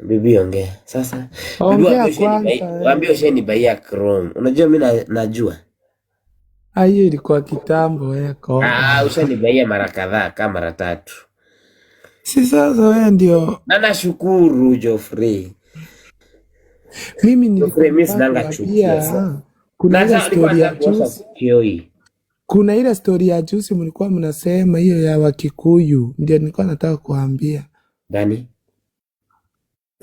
Bibi, ongea. Sasa bibi, Ongea waambie ushanibai, kwanza waambie wewe. ushanibuyia Chrome. Unajua mimi najua. Ah, hiyo ilikuwa kitambo wewe koma. Ah, ushanibuyia mara kadhaa kama mara tatu. Si sasa wewe ndio Na nashukuru, Geoffrey. Mimi nilikuwa Geoffrey, mimi nataka sinanga chuki sasa. kuambia kuna Na ile sasa nilikuwa story ya nataka kuosha juzi, kioi. Kuna ile story ya juzi mlikuwa mnasema hiyo ya Wakikuyu, ndio nilikuwa nataka kuambia. Gani?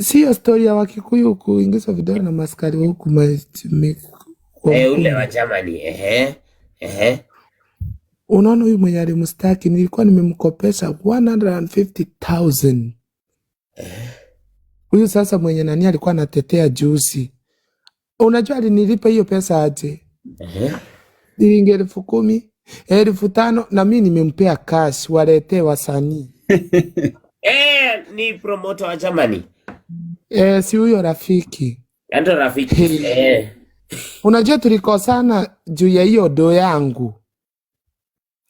Sio story ya Wakikuyu kuingizwa vidole na maskari huku kwa Eh, ule wa mkono. Germany. Ehe. Ehe. Unaona huyu mwenye alimstaki nilikuwa nimemkopesha 150,000. Huyu sasa mwenye nani alikuwa anatetea juzi. Unajua alinilipa hiyo pesa aje? Ehe. Shilingi 10,000, 5,000 na mi nimempea cash waletee wasanii. Eh, ni promoter wa Germany. Eh, si huyo rafiki. Ando rafiki. Hey. Eh. Unajua tulikosana juu ya hiyo do yangu.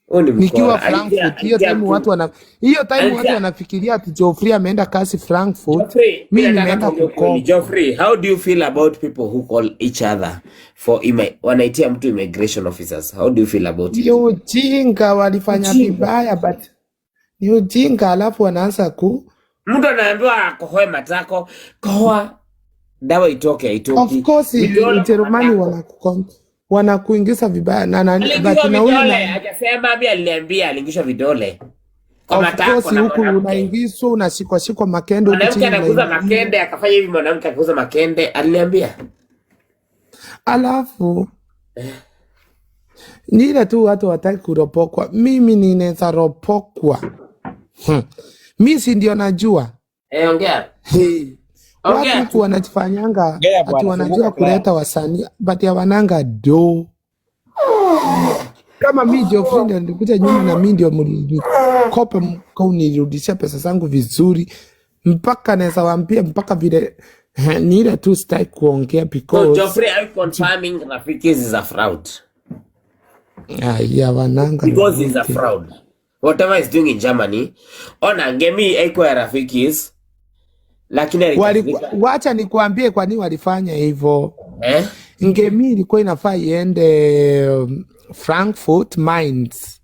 Huyu ni Nikiwa mkora. Alitia Frankfurt, hiyo alitia time mtu. watu wana hiyo time watu Alitia wanafikiria ati Geoffrey ameenda kazi Frankfurt, Geoffrey, mi mi nataka nimeenda tuongee ukweli. kukopa. Geoffrey, how do you feel about people who call each other for wanaitia mtu immigration officers? How do you feel about it? Ni ujinga, walifanya Ujinga. vibaya but ni ujinga, alafu wanaanza ku Mtu anaambiwa akohoe matako, kohoa, dawa itoke, Of haitoki. course Vidole kwa Ujerumani matako. Wanakuingiza vibaya na nani but Aliingishwa na huyu vidole, na hajasema, mimi aliniambia aliingishwa vidole kwa Of matako course na huku mwanamke. unaingizwa, unashikwa shikwa makende huku Mwanamke chini anakuza unaingia. Makende, akafanya hivi, mwanamke akakuza makende, aliniambia. Alafu ni ile tu watu wataki kuropokwa. Mimi ninaweza ropokwa. Mi si ndio najua. Eh, ongea. Hey. Watu Ongea huku tu. wanajifanyanga Ongea ati bwana, wanajua funguka kuleta Clara. Wasanii but hawananga do. Kama mi Geoffrey ndio nilikuja nyuma na mi ndio mlinikopa mkaunirudishia pesa zangu vizuri, mpaka naweza waambia mpaka vile ni ile tu sitaki kuongea So because Geoffrey, are you confirming Rafiki is a fraud? Ya wananga Because he's a lolote. Fraud. Whatever he's doing in Germany. Ona Ngemi haikuwa ya Rafikis, lakini Walikuwa, alikasirika. wacha nikuambie kwa nini walifanya hivyo. Eh? Ngemi ilikuwa inafaa iende Frankfurt Mainz.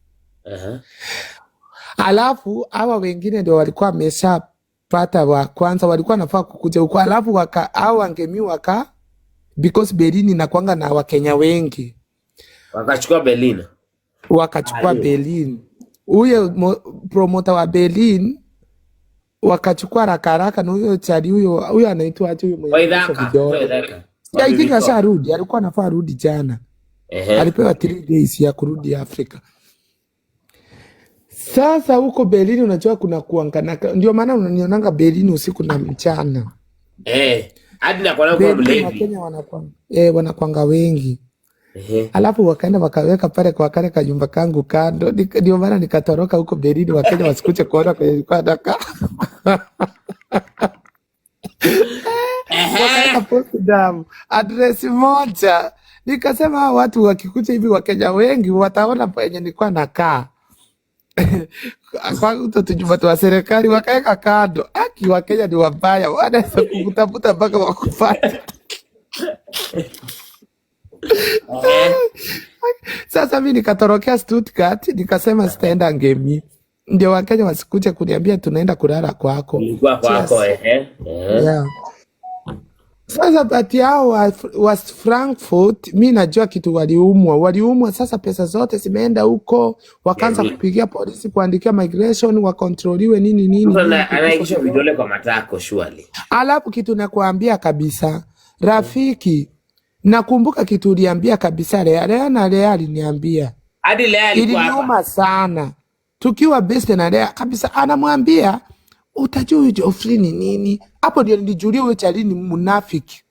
Alafu hawa wengine ndio walikuwa wameshapata wa kwanza, walikuwa nafaa kukuja huko, alafu waka hawa Ngemi waka because Berlin inakwanga na Wakenya wengi, Wakachukua Berlin. Wakachukua Ayo. Berlin. Huyo promoter wa Berlin wakachukua haraka haraka, na huyo chali huyo huyo anaitwa aje huyo mwenye anaonyesha Waidhaka. vidole? Waidhaka. I think Wa asharudi, alikuwa anafaa arudi jana, alipewa 3 days ya kurudi Afrika. Sasa huko Berlin unajua kuna kuangana, ndio maana unanionanga Berlin usiku na mchana. Eh. Hadi na kwa kwa Berlin mlevi. Wakenya wanakwanga, wanakwanga wengi. Alafu wakaenda wakaweka pale kwa kale kanyumba kangu kando, ndio maana nikatoroka huko Berlin, Wakenya wasikuje kuona kwenye nilikuwa nakaa. Wakaweka Potsdam address moja, nikasema hawa watu wakikuja hivi Wakenya wengi wataona penye nilikuwa nakaa kwa uto tujumba twa serikali wakaweka kando. Aki Wakenya ni wabaya, wanaweza kukutafuta mpaka wakupate. Sasa mi nikatorokea Stuttgart, nikasema sitaenda Ngemi, ndio Wakenya wasikuje kuniambia tunaenda kulala kwako. Ulikuwa kwako. Cheers. Ehe. Ehe. Yeah. Sasa bati hao wa Frankfurt, mi najua kitu waliumwa, waliumwa. Sasa pesa zote zimeenda huko, wakaanza kupigia polisi, kuandikia migration, wakontroliwe nini nini Mtu nini, kugusa anaingishwa vidole. Vidole kwa matako surely. Alafu kitu nakuambia kabisa, rafiki, nakumbuka kitu uliambia kabisa Lea, Lea na Lea aliniambia Hadi Lea alikuwa hapa. Iliniuma sana tukiwa best na Lea kabisa, anamwambia utajua huyu Geoffrey ni nini. Hapo ndio nilijulia huyo chali ni munafiki.